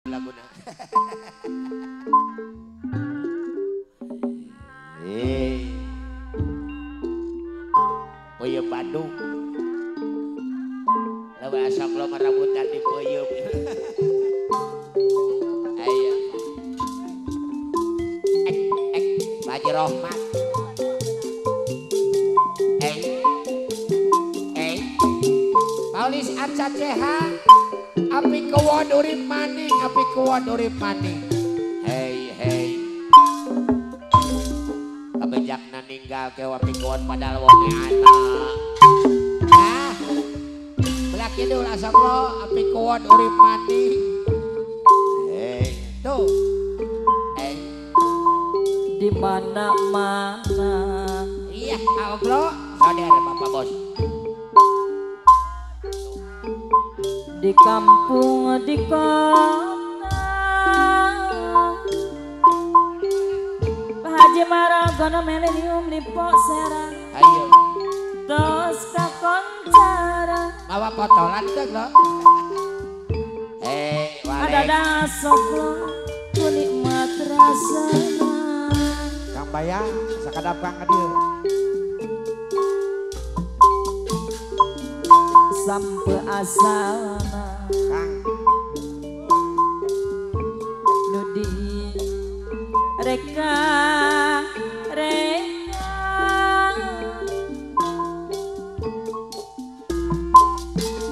Laguna. Eh. Peuyeum Bandung. Lawa asam lo marabutan di peuyeum. Ayo. Ek ek Pak Haji Rohmat. Eh. Eh. Paulis Arca CH. Api kewon urip maning, api kewon urip maning. Hei hei. Kabejakna ninggal ke api kewon padahal wonge anak. Ah. Belah kidul asam lo api kewon urip maning. Hei, tuh. Hei. Di mana-mana. Iya, Allah. Saudara Bapak Bos. Di kampung, di kota, Pak Haji Maragono Milenium Lippo Serang. Ayo. Tos kakoncara. Bawa potolan tuh lo. Eh, ada dasok lo, ku nikmat rasana. Kang Bayang, sakadap kang hadir. Sampai asana Kang nudi reka reka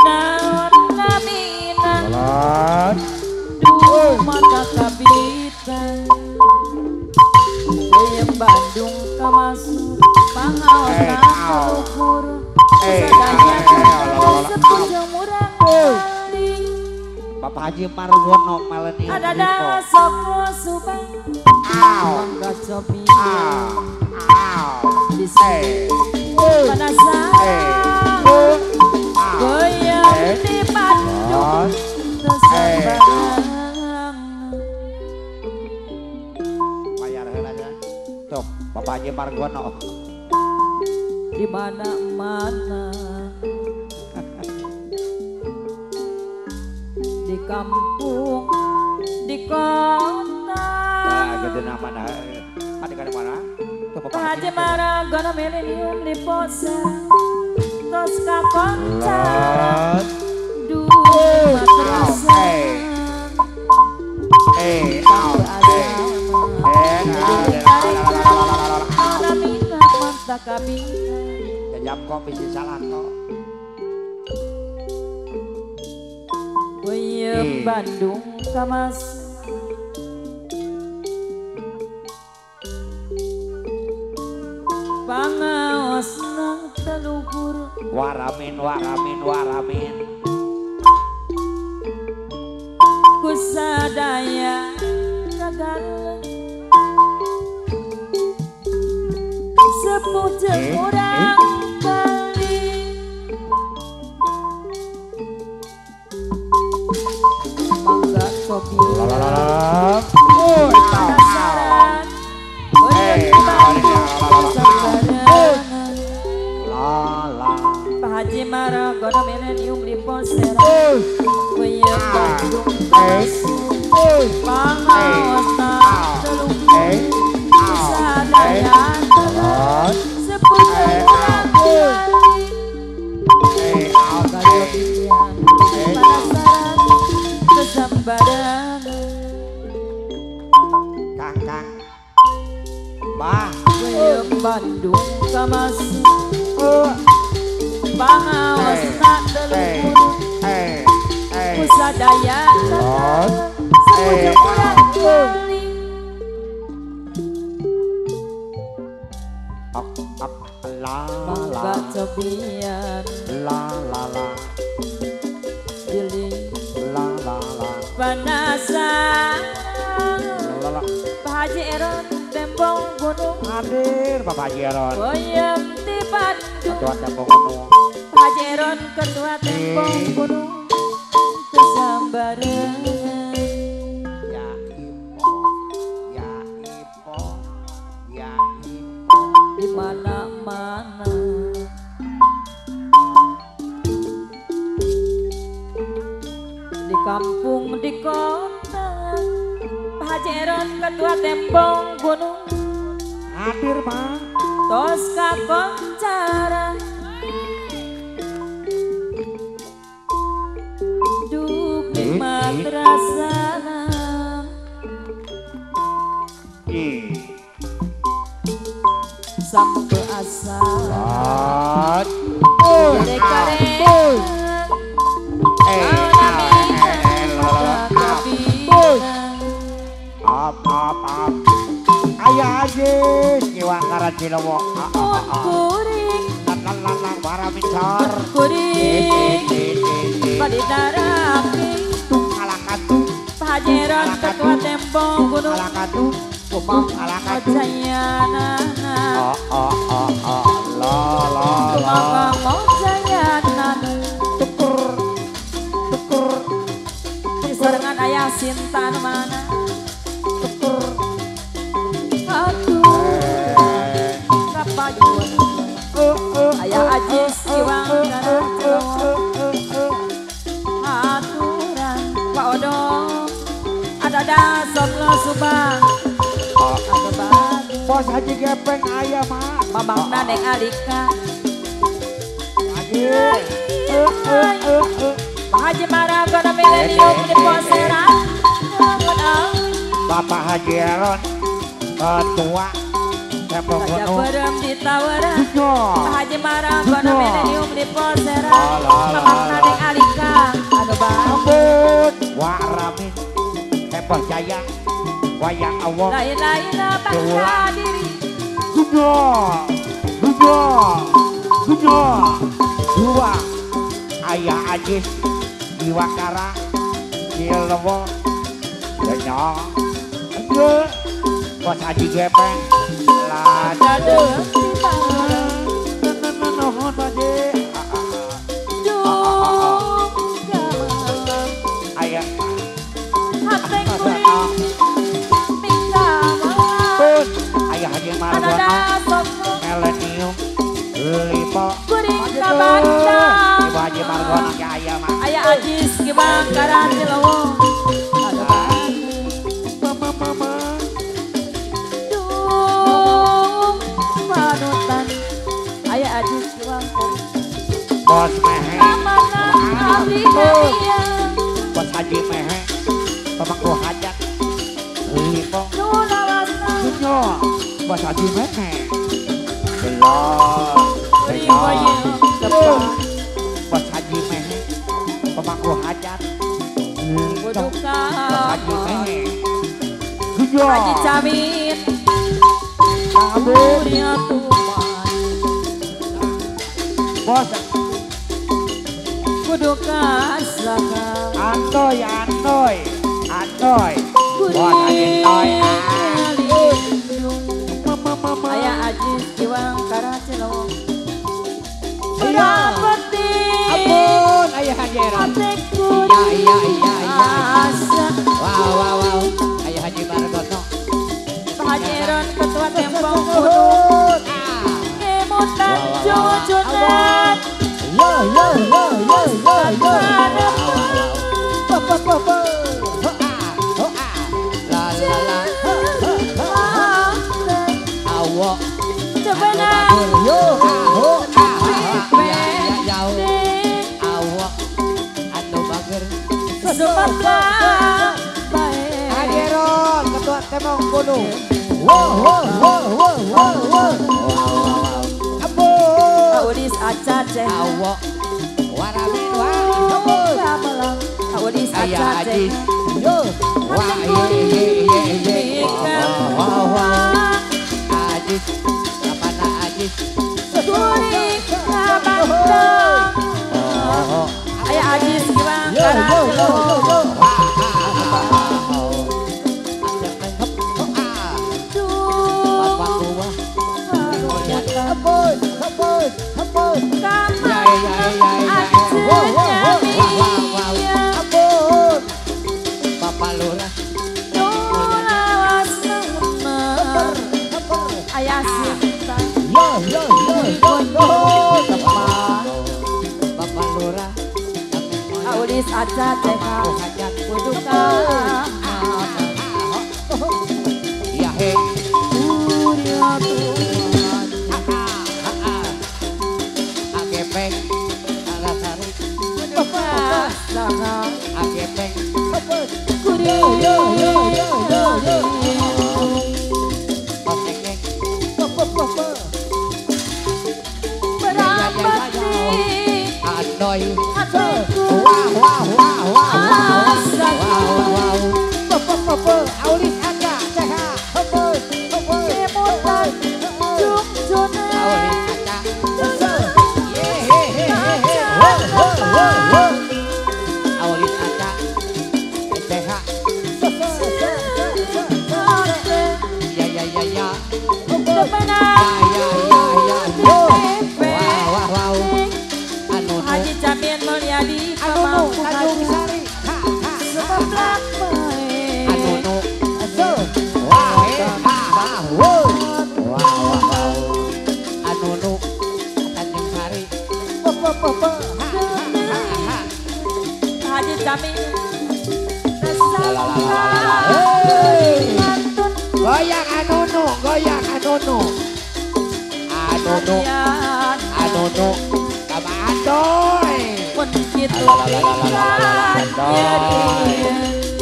naon namina duh mata kabita Peuyeum Bandung kamasuk pangaosna kaluhur. Bapak Haji Margono Milenium ada dasok Subang. Aw. Aw. Penasaran. Goyang di Bandung tersembarang. Bayar heula nya. Tuh, Bapak Haji Margono. Di mana-mana. Di kampung, di kota. Nah, gede nama mana? Ada ke mana? Pak Haji Maragono Milenium Lippo Serang. Tos kakoncara. Duh, madrasah. Jajap kok bisa salah kok. Peuyeum Bandung kamas. Pangaosna teluhur. Waramin waramin waramin. Kusadaya kagal. Sepuh jeung urang kali. Mangga kopi. Penasaran. Pak Haji Maragono Milenium Lippo Serang. Peuyeum Bandung kamasuk. Pangaosna teluhur. Kusadaya sepuh jeung urang kali. Penasaran kesambaran. Kang kang bah. Peuyeum Bandung kamasuk. Pangaosna teluhur. Kusadaya sepuh jeung urang kali. La la cobian la la la jeli la la la penasaran. La la Pak Haji Eron Tembong Gunung hadir Bapak Haji Eron. Peuyeum di Bandung Ketua Tembong Gunung. Pak Haji Eron Ketua Tembong Gunung kesambaran. Ya Ipo ya Ipo ya Ipo. Di mana-mana. Di kampung, di kota. Haji Eron ketua Tembong Gunung. Hadir mah. Tos kakoncara. Duk nikmat rasana. Sampai asa. Ayah Aziz nyiwa ngaran Cilowo. Kuring lanang bara micar. Kuring badi daraki. Alakatu Pak Haji Eron ketua Tembong Gunung. Alakatu kumang alakatu. Jayana. Oh oh oh oh la la la. Kumang Jayana. Tukur tukur. Disarengan ayah Sinta mana. Tukur. Ayah Ajis Iwang aturan Pak Odong ada dasok lo Subang ada bagus Bos Haji Gepeng ayah mah Mamang Naneng Alika Haji Pak Haji Maragona Milenium di Poseran Bapak Haji Eron ketua Tembong Gunung. Berem di tawaran Pak Haji Maragona Milenium di Poseran Mamang Naneng Alika anu Ampun Waramin Heboh Jaya Wayang Awong lain-lain bangsa diri Gunya Gunya Gunya Dua Ayah Ajis Diwakara Cilewo Denyo Bos Haji Gepeng Lada nuhun Haji Ayah Ayah Haji Margono Milenium Lipo Ibu Haji Margono ke ayah mah Ayah Ajis Gibang Karan Cilewo Mama mama Ayah Ajis Gibang Bos Mehe Bos Haji Mehe Pemangku hajat Lipo Dunyo Bos Haji Mehe Belok Bos Haji Mehe Pemangku hajat Lipo Bos Haji Mehe Dunyo Haji Camin Bos Kudu kasaka Antoy antoy antoy Bos Haji Toy Mama mama Ayah Ajis Kiwang Karacilowo Berapeti Ampun Ayah Haji Eron Iya iya iya iya Wow wow wow Ayah Haji Margono Pak Haji Eron ketua Tembong Gunung Kemutan cucunan Yo yo yo yo yo yo Papa papa ho a la la la awo sebenarnya yo ho a ya ya awo anu bager Sumatera bae Haji Eron ketua Tembong Gunung wow wow wow wow wow wow ampun Audis acace awo waramin wa Audis Ayah acace Ajis yo wah ye ye ye ye wow wow Ajis kapana Ajis Kuring kabantang Ayah Ajis Gibang Karacilowo Ayah Sinta yo yo yo yo Bapak Lurah Audis aca teh kudu ka Goyang anono, goyang anono. Anono, anono, kama andoy.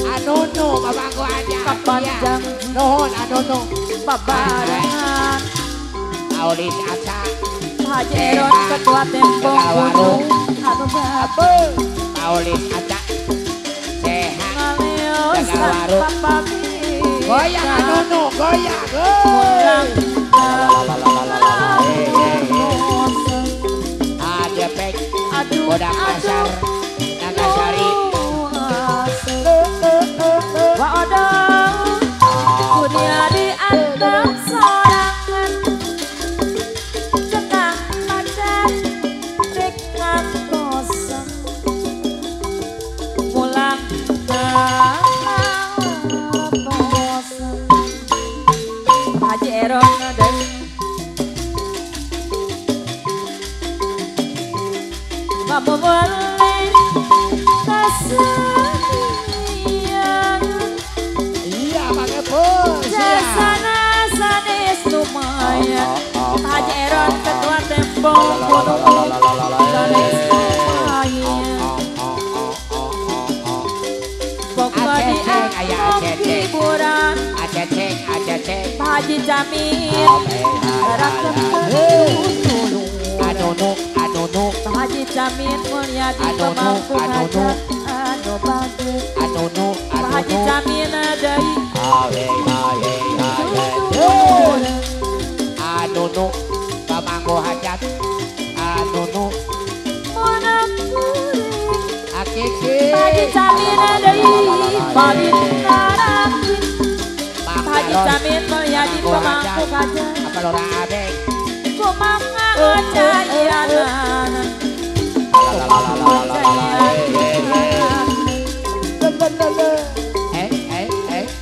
Anono, babangko aja. Nuhun anono. Babarengan. Aulis aca. Haji Eron ketua tembok gunung. Anu babe. Aulis aca. Sehat. Tegalwaru. Goyang anono, goyang. Adepek, Bodak Pasar, Nagasari. Waodong, dunia diantep sorangan. Cekang pacar, rekan kosong. Pulang Haji Eron dan Mama boleh kesedihan. Iya Bang Epul. Jasana sanes lumayan. Haji Eron ketua tembok gunung sanes lumayan. Pokoknya dianggap hiburan. Aceceng, aceceng. Haji Jamil, Adono, adono. Haji Jamil Mulyadi pemangku hajat, anu bagus. Adono, adono. Haji Jamil deui. Adono, pemangku hajat, adono. Akiki. Haji Jamil deui, paling narakin. Haji Jamil Mulyadi pemangku hajat. Apa lora abek? Kumanga ocayanan.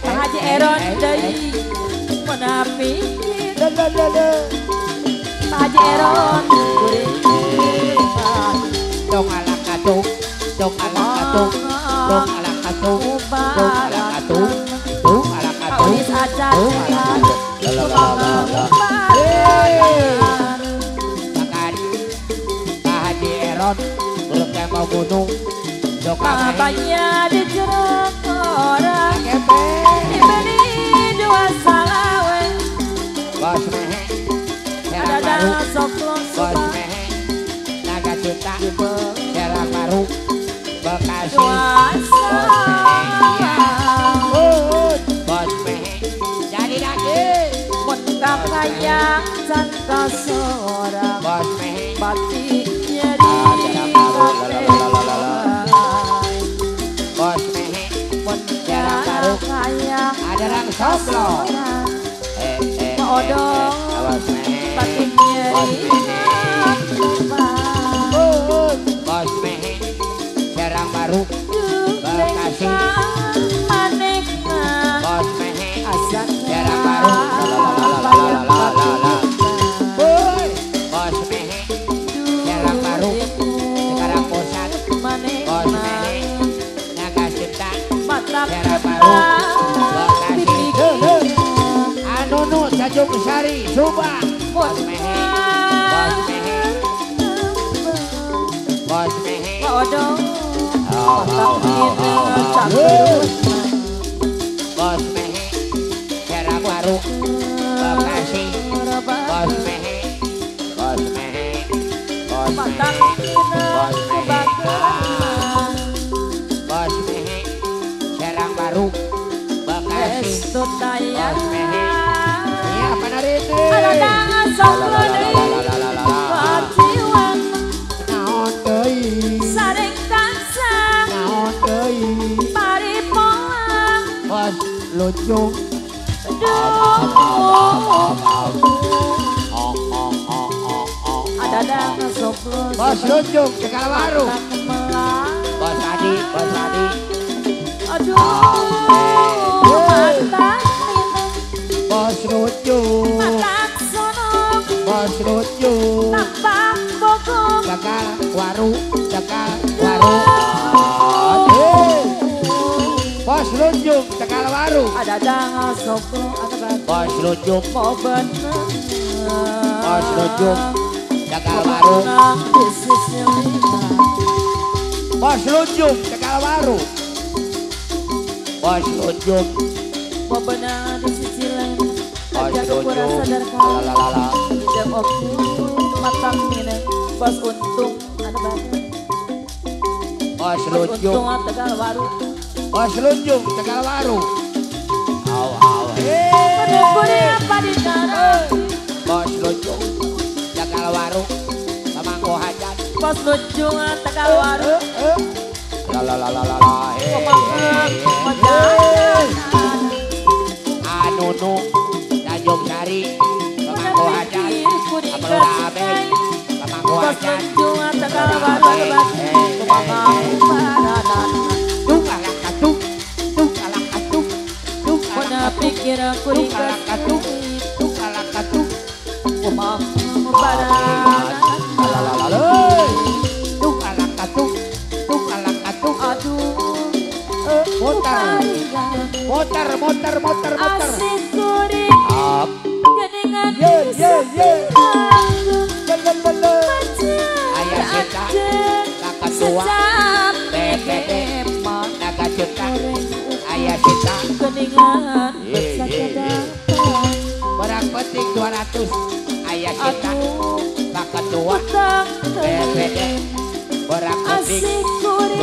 Haji Eron deui munafik. Haji Eron dong alak katung, dong alak katung, dong alak katung, dong alak katung, dong alak katung, dong alak katung. Makan Pak Haji Eron belum tembok gunung. Bapaknya dijeruk orang, dibeli dua salawe. Bos mehe, serang baru. Bos mehe, naga cinta, serang baru, Bekasi. Bos mehe, bos mehe, jadi lagi. Muntah kayang cantas seorang. Bos mehe, batik nyeri. Bos mehe, serang baru, ada orang soplo. Odong, batik nyeri. Bos mehe, serang baru, Bekasi. Bos mehe, serang baru, Bos mehe, serang baru, sekarang pusat. Bos mehe, naga cinta, serang baru, Bekasi. Anono Tanjung Sari, Subang. Bos mehe, bos mehe, bos mehe. Odong, Esi. Bos Mehi. Iya panariti. Naon deui. Sareng tansah. Naon deui. Paripolang. Bos Lucung. Bos Lucung Tegal Waru. Bos Adi, Bos Adi. Aduh, mata Bos Lucung. Bos Lucung. Tambang bogong. Tegal Waru, Tegal Waru. Bos Lucung Tegal Waru. Ada dangal soplo ada Bos Lucung. Mau bener. Bos Lucung Tegal Waru. Bos Lucung Tegal Waru. Bos Lucung. Mau bener di sisi lain. Bos Lucung. Lalalala. Tidak oke. Matang mineng. Bos Untung ada batu. Bos Lucung Tegal Waru. Bos Lucung Tegal Waru. Au au. Bos Lucung Tegal Waru. Pamangku hajat. Bos Lucung Tegal Waru. La la la la la la. Anunu Tanjung Sari. Pamangku hajat. Amalura Abeng. Pamangku hajat. Bos Lucung Tegal Waru. Motor, motor, motor, motor. Up. Ye, ye, ye. Ayah Sita, kakak tua, BPD, naga juta. Ayah Sita. Barang penting 200. Ayah Sita, kakak tua, BPD, barang penting 200.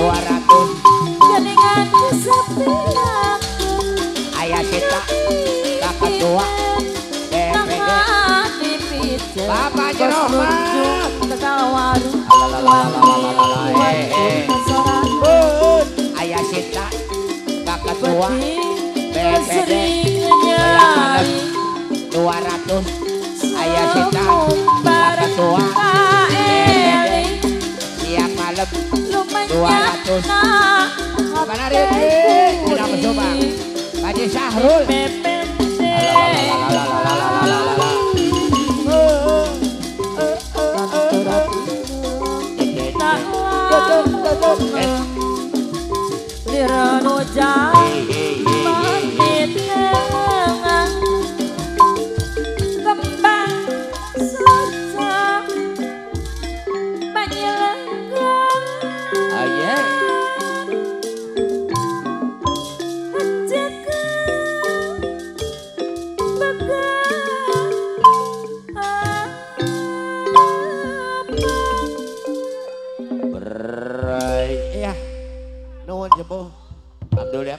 Ayah Sita, kakak tua, BPD, Bapak Jerohmat. Ayah Sita, kakak tua, BPD, 200. Ayah Sita, kakak tua, BPD, siang malam 200. Kapan hari ini? Tidak mencoba. Haji Syahrul.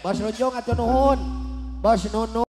Bos Lunjung atau nuhun, Bos Nunu.